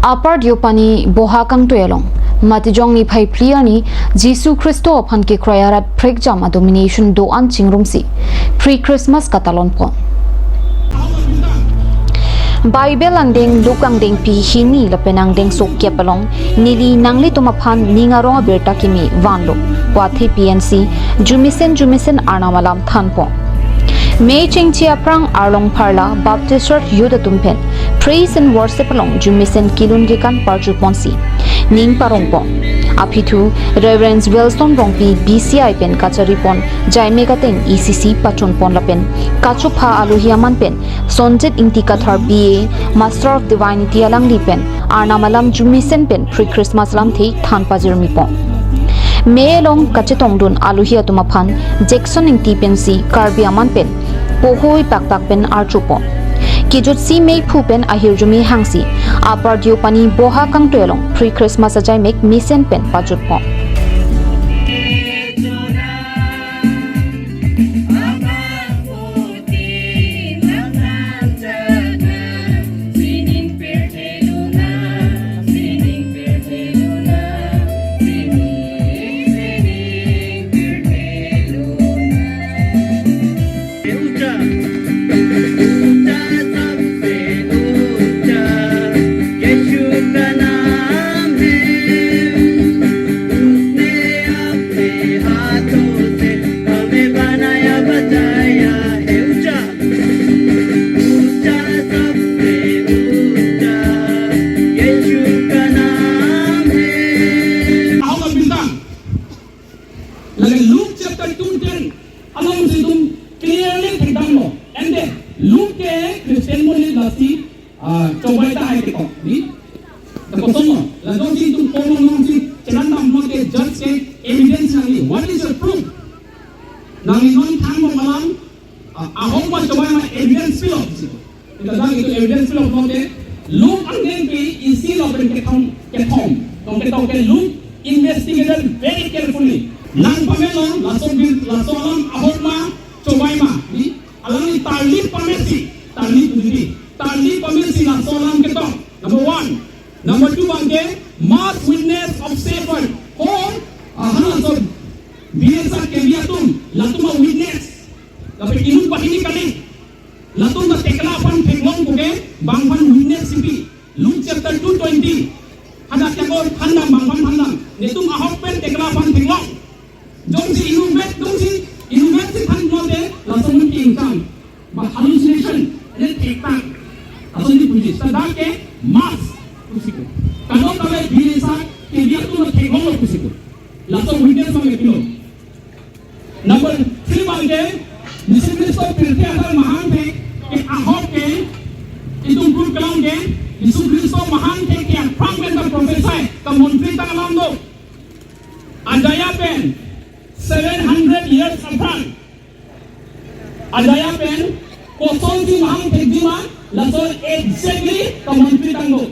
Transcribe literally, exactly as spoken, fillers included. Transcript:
Upper Deopani Boha Kangtui along Matijong niphai phli arni Jisu Khristo aphan kekroi arat prekjam a-domination do-an chingrumsi pre-Christmas katalon pon. Bible angdeng Luke angdengpi hini lapen angdengso kep along neli nanglitum aphan ning arong abirta kimi vanlo pu athe P N C jumisen jumisen Arnam alam thanpon. May chingchi aphrang Arlong Pharla Baptist Church Youth atum pen Praise and Worship along jumisen kelun kekan parjuponsi ning parongpon. Aphi thu Reverend Wilson Rongpi B C I pen kacharipon jaimek ateng E C C pachunpon lapen kachopha alohi aman pen Sonjit Ingti Kathar B A, Master of Divinity alangli pen Arnam alam jumisen pen pre-Christmas lamthe than pajirmipon. May along kachetongdun alohi atum aphan Jackson Ingti pensi Karbi aman pen pohoi paktak pen arjupon. Kijutsi meiphu pen ahirjume hangsi Upper Deopani Boha Kangtui along pre-Christmas ajaimek mesen pen pajutpon. Ahok abintang. Lake Luke chapter two ten alongsi itum clearly thekdamlo. And then Luke ke Christian monit lasi, ah, chobei tahai ketok, di? Kosonlo? Lajongsi itum kono nongsi chenandamlo ke judge ke evidence nangli. What is your proof? Nangli non thanbom alam, ah, ahok ma chobei ma evidence pilo pusi. Ita dak itum evidence pilo pulote Luke angdengpi isi lapen kethom, kethom. Tongke tongke Luke investigated very carefully. Nangpamelo laso bin, laso alam ahok ma chobei ma, di? Alangli tarlip pamesi, tarlip puji, tarlip pamesi laso alam ketok. Number one. Number two abangke mass witness of shepherd. Ho, ah, halaso bihek kebi atum, latum a-witness. Lapen inut banghini kali. Latum ta tekla aphan theklong puke bang aphan witness si pi. Luke chapter two twenty. Hadak chakor thandam, bang aphan thandam. Netum ahok pen tekla aphan theklong. Jongsi inutvet, jongsi inutvet si thanlote laso amen ke ingkang. Ba hallucination, ene thektang. Laso amen puji. Ta dak ke mass pusi ko. Kadokave bihek kebi atum theklonglo pusi ko. Laso witness abangke pilo. Number three abangke, Jisu Khristo pirthe athak mahang thek ke ahok ke, itum pur kelang ke, Jisu Khristo mahang thek ke aphrang pen ta prophesy, kamontri tang alam do. Isaiah pen seven hundred years aphrang. Isaiah pen kosonsi mahang thekji ma, laso exactly kamontri tang do.